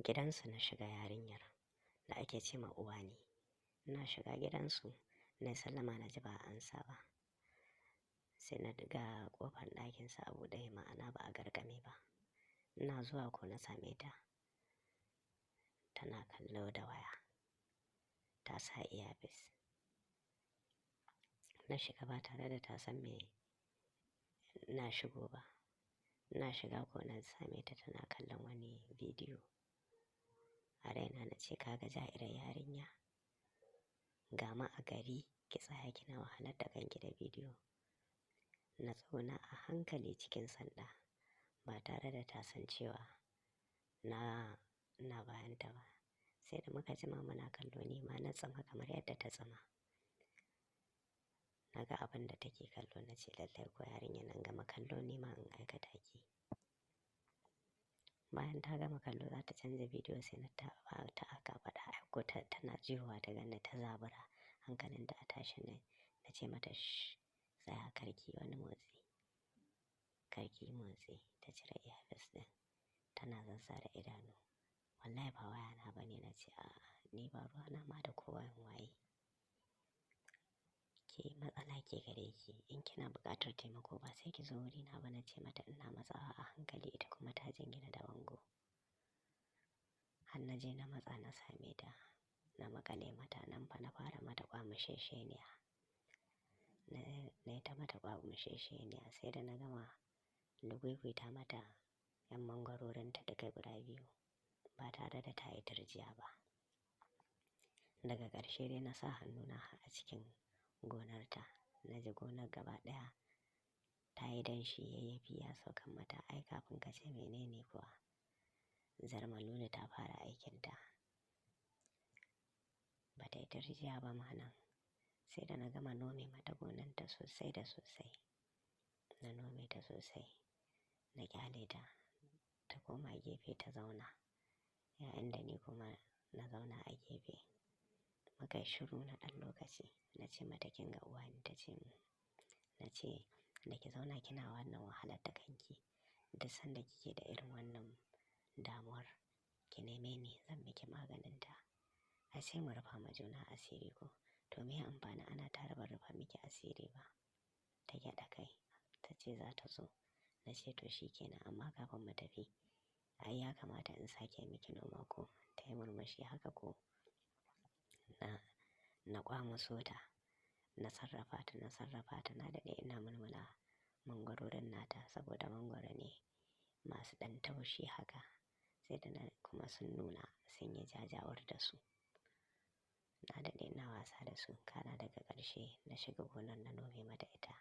Gidansu na shiga yarinyar da ake ce ma uwa ne. Ina shiga gidansu na sallama, na ji ba a ansa ba. Sai na ga ƙofar ɗakinsa a buɗe, ma'ana ba a garkame ba. Ina zuwa ko na same ta tana kallo da waya, ta sa earpiece. Na shiga ba tare da ta san me na shigo ba. Ina shiga ko na same ta tana kallon wani bidiyo. A raina na ce, kaga ja'irar yarinya, ga ma a gari ki tsaya kina wahalar da kanki da bidiyo. Na tsuguna a hankali cikin sanda ba tare da ta san cewa na ina bayanta ba. Sai da muka jima muna kallo, ni ma na tsama kamar yadda ta tsama. Na ga abin da take kallo, na ce lallai ko yarinyar nan gama kallo ni ma in aikata ki. Bayan ta gama kallo za ta canza bidiyo, sai na taɓa ta aka faɗa, ai ko tana jiyowa ta ganni ta zabura, hankalinta a tashi. Ne na ce mata, shh, tsaya, karki wani motsi, karki motsi. Ta cire earpiece ɗin tana zazzare idanu. Wallahi ba waya na bane. Na ce a'a, ni ba ruwana ma da kowa waye. Ke matsala ke gare ki, in kina buƙatar taimako ba sai ki zo wurina ba, na ce mata ina matsawa a hankali, ita kuma ta jingina da bango. Har na je na matsa na same ta, na maƙale mata, nan fa na fara mata ƙwamushesheniya. Na yi ta mata ƙwamushesheniya sai da na gama lugugwita mata 'yan mangwarorinta duka guda biyu ba tare da ta yi turjiya ba. Daga ƙarshe dai na sa hannuna a cikin gonarta, na ji gonar gaba ɗaya ta yi danshi, yayyafi ya saukan mata. Ai kafin ka ce menene kuwa, zarmalulu ta fara aikinta. Ba ta yi turjiya ba ma nan, sai da na gama nome mata gonanta sosai da sosai. Na nome ta sosai, na ƙyale ta, ta koma gefe ta zauna, yayin da ni kuma na zauna a gefe. Muka yi shiru na ɗan lokaci. Na ce mata, kin ga uwa ni? Ta ce min. Na ce, da ki zauna kina wannan wahalar da kanki, duk sanda kike da irin wannan damuwar ki neme ni, zan miki maganinta. Ai sai mu rufa ma juna asiri ko? To me amfani ana tare ban rufa miki asiri ba? Ta gyaɗa kai, ta ce za ta zo. Na ce to shi kenan, amma kafin mu tafi ai ya kamata in sake miki noma ko? Ta yi murmushi. Haka ko na ƙwamuso ta, na sarrafa ta, na sarrafa ta. Na daɗe ina mulmula mangwarorin nata saboda mangwaro ne masu ɗan taushi haka, sai da na kuma sun nuna sun yi jajawar da su. Na daɗe ina wasa da su, kana daga ƙarshe na shiga gonar na nome mata ita.